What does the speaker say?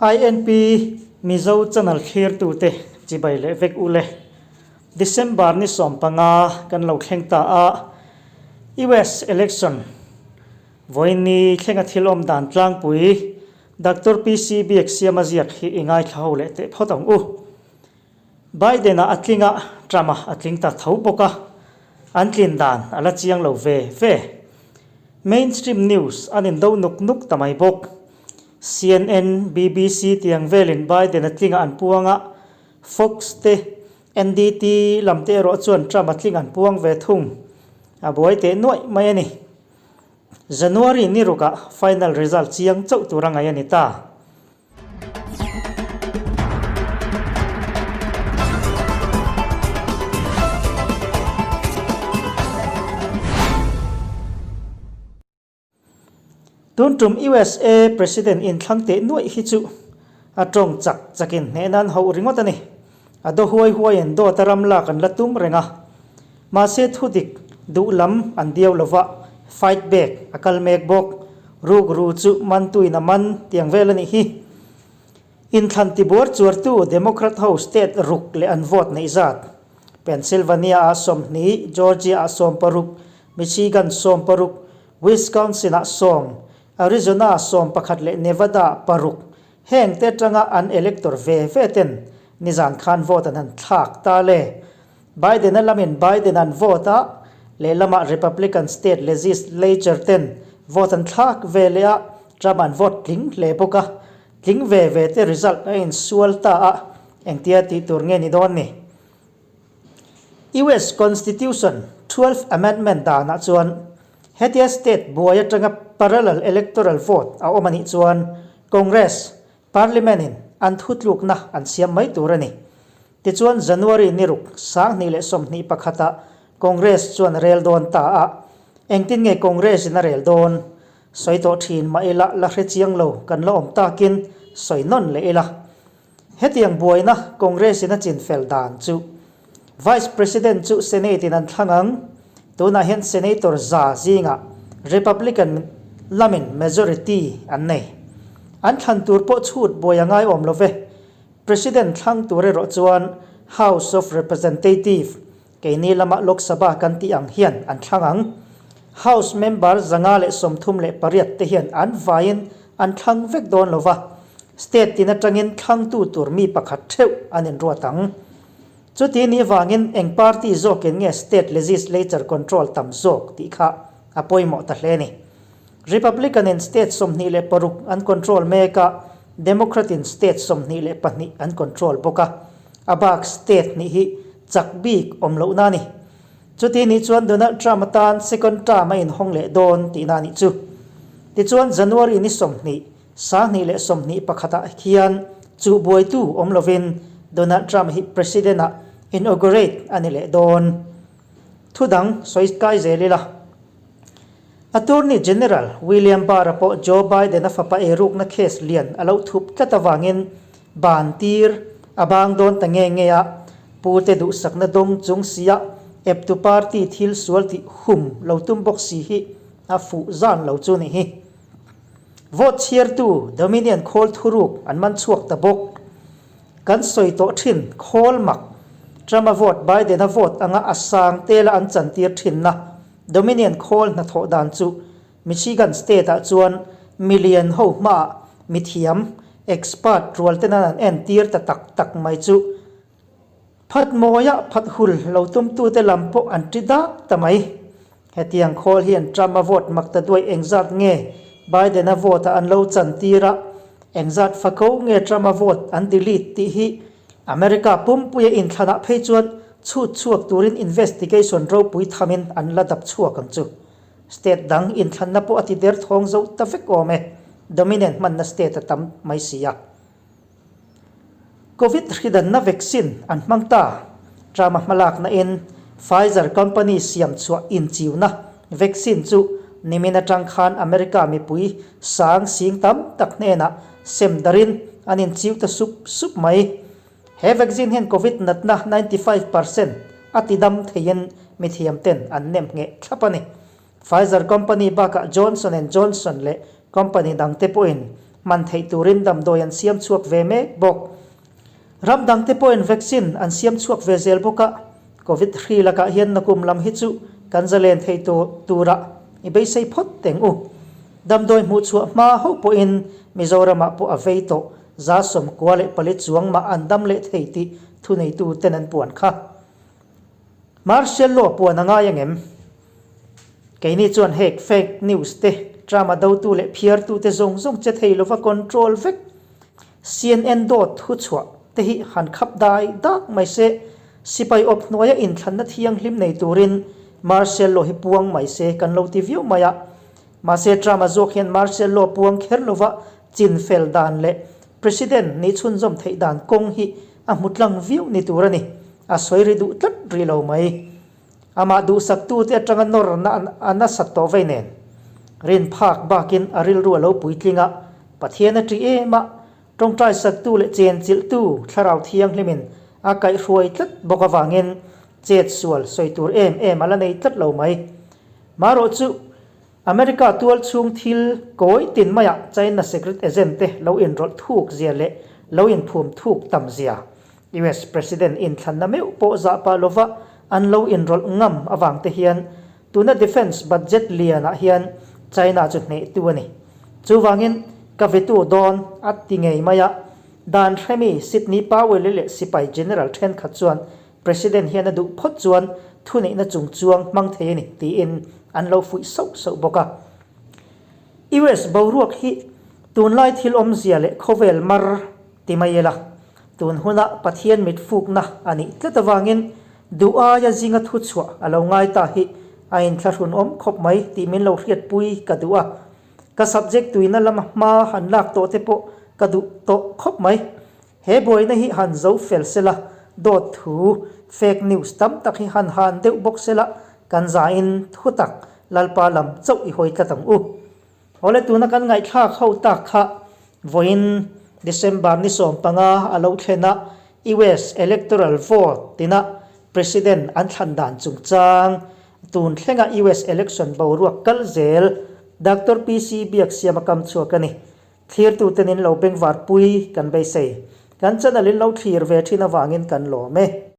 INP Mizo channel thlirtute chibai leh vek u le. December ni 15 kan lo thleng ta a, US election vawiin thlenga thil awm dan tlangpui Doctor PC Biaksiama ziak hi i ngaithla ho leh teh phawt ang u. Biden-a a tling a, Trump-a a tling ta tho bawk a, an tlin dan a la chiang lo ve ve. Mainstream news an indo nuk nuk ta mai bawk. CNN, BBC tiang velin Biden-a tlinga an puang a, Fox te, NDT lam te erawh chuan Trump-a tling an puang ve thung. A buai teh nuaih mai a ni. January ni rukah final result chiang chauh tur a ngaih a ni ta. Tun tum USA President inthlang teh nuaih hi chu a tawng chak chakin hneh nan hauh ringawt a ni. A daw huai huaiin dawt a ram lak an la tum reng a. Mahse thudik duh lam an diau lova, fight back a kal mek bawk. Rukru chu mantuin a man tiang vel a nih hi. Inthlan tibuar chuartu Democrat ho state ruk leh an vote neih zat. Pennsylvania ah 20, Georgia ah 60, Michigan 60, Wisconsin ah 10, Arizona 11 leh Nevada 6. Heng te atanga an elector ve ve ten nizan khan vote an han thlak ta le. Biden-a lamin Biden an vote a, lehlamah Republican state legislature ten vote an thlak ve leh a, Trump an vote tling hle bawk a. Tling ve ve te result a insual ta a, engtia tih tur nge ni dawn ni? US Constitution Twelfth Amendment danah chuan hetia state buai atanga parallel electoral vote a awm a nih chuan Congress, Parliament-in an thutlukna an siam mai tur a ni. Tichuan January ni ruk 2021-ah Congress chuan rel dawn ta a, engtin nge Congress-in a rel dawn? Sawi tawh thin mah ila la hre chiang lo kan la awm takin sawi nawn leh ila. Hetiang buaina Congress-in a chinfel dan chu Vice President chu Senate-in an thlang ang. Tunah hian Senator za zingah Republican lamin majority an nei. An thlan tur pawh chhut buai a ngai awm lo ve. President thlang tur erawh chuan House of Representative, keini lama Lok Sabha kan tih ang hian an thlang ang. House member 138 te hian an vaiin an thlang vek dawn lo va, state tin atangin thlangtu tur mi pakhat theuh an inruat ang. Chuti nih vangin eng party zawkin nge state legislature control tam zawk tih kha a pawimawh ta hle a ni. Republican-in state 26 an control mek a, Democrat-in state 22 an control bawk a. A bak state hnih hi chak bik awm lohna a ni. Chuti nih chuan Donald Trump atan second term a inhawng leh dawn tihna a nih chu. Tichuan January ni 20, 2021 ah hian chuh buaitu awm lovin Donald Trump hi President ah inaugurate a ni leh dawn. Thudang sawi kai zel ila. Attorney General William Barr-a pawh Joe Biden-a fapa eirukna case lian a lo thup tlat avangin ban tir a bang dawn ta nge nge a, pute duhsakna dawng chung sia eptu party thil sual tih hum lo tum bawk si hi a fuh zan lo chu ni hi. Vote chhiartu Dominion khawl thuruk an man chhuak ta bawk. Kan sawi tawh thin khawl mak Trump-a vote Biden-a vote anga a sang tela an chantir thinna Dominion khawl hnathawh dan chu Michigan State-ah chuan milian ho hmaah mithiam, expert, rual ten an entir ta tak tak mai chu phat mawia phat hul lo tumtute lam pawh an ti dak ta mai. Hetiang khawl hian Trump-a vote mak ta duai engzat nge Biden-a vote-ah an lo chantir a, engzat fako nge Trump-a vote an delete tih hi America pumpuia inthlanah phei chuan chhut chhuak turin investigation ropui thamin an la dap chhuak ang chu. State dang inthlanna pawh a ti der thawng zo ta vek awm e, dominant hmanna state a tam mai si a. Covid hridanna vaccine an hmang ta. Trump-a hmalakna in Pfizer company siam chhuah inchiuna vaccine chu nimin atang khan America mipui sang sing tam tak hnenah sem darin an inchiu ta sup sup mai. He vaccine hian Covid natna 95% a tidam theiin mithiam ten an nem ngheh thlap a ni. Pfizer company bakah Johnson and Johnson leh company dangte pawhin Hman theih turin damdawi an siam chhuak ve mek bawk. Ram dangte pawhin vaccine an siam chhuak ve zel bawk a, Covid hri lakah hian nakum lam hi chu kan zalen thei turah i beisei phawt teng u. Damdawi hmuh chhuah hma ho pawhin Mizoramah pawh a vei tawh, 94 chuang mah an dam leh thei tih thuneitu ten an puan kha. Martial law puan a ngai angem? Keini chuan hek fake news te, drama dotu leh phiartu te zawng zawng che thei lova control vek. CNN dawt thuchhuah te hi han khap dai dak mai se, sipai awp hnuaia inthlanna thianghlim nei turin Martial law hi puang mai se kan lo ti viau mai a. Mahse Trump-a zawk hian Martial law puang kher lova chinfel dan leh President nih chhunzawm theih dan kawng hi a hmu tlang viau ni tur a ni. A sawi ri duh tlat rih lo mai. Amah duhsaktute atanga nawrna a nasat tawh vei nen, rin phak bakin a rilru a lo puitling a, Pathian a ṭih em a, ṭawngṭai saktu leh chenchilhtu Thlarau Thianghlimin a kaihhruai tlat bawk avangin chet sual sawi tur em em a la nei tlat lo mai. Marawh chu America tual chhung thil kawi tin maiah China secret agent te lo inrawlh thuk zia leh lo inphum thuk tam zia, US President inthlanna meuh pawh zah pah lova an lo inrawlh ngam avang te hian tuna defence budget lianah hian China chu hnehtu a ni. Chuvangin ka vetu dawn a ti ngei mai a, dan hremi Sidney Powell-i leh sipai general thenkhat chuan President hian a duh phawt chuan thuneihna chung chuang hmang thei a ni tiin an lo fuih sauh sauh bawk a. US boruak hi tunlai thil awmzia leh khawvel mar ti mai ila, tun huna Pathian mit fukna a nih tlat avangin duh aia zinga thu chhuah a lo ngai ta hi a inthlahrun awm khawp mai tih min lo hriatpui ka duh a. Ka subject tuina lama hma han lak tawh te pawh ka duh tawh khawp mai. He buaina hi han zo fel sela, dawt thu, fake news, tam tak hi han han deuh bawk sela, kan zain thu tak Lalpa lam chauh i hawi tlat ang u. Awle tuna kan ngaihthlak ho tak kha vawiin December ni 15 a lo thlen a, US Electoral Vote tina President an thlan dan chungchang tun thlenga US Election boruak kal zel Doctor PC Biaksiama kam chhuak a ni. Thlirtuten in lo bengvar pui kan beisei. Kan channel in lo thlir ve thin avangin kan lawm e.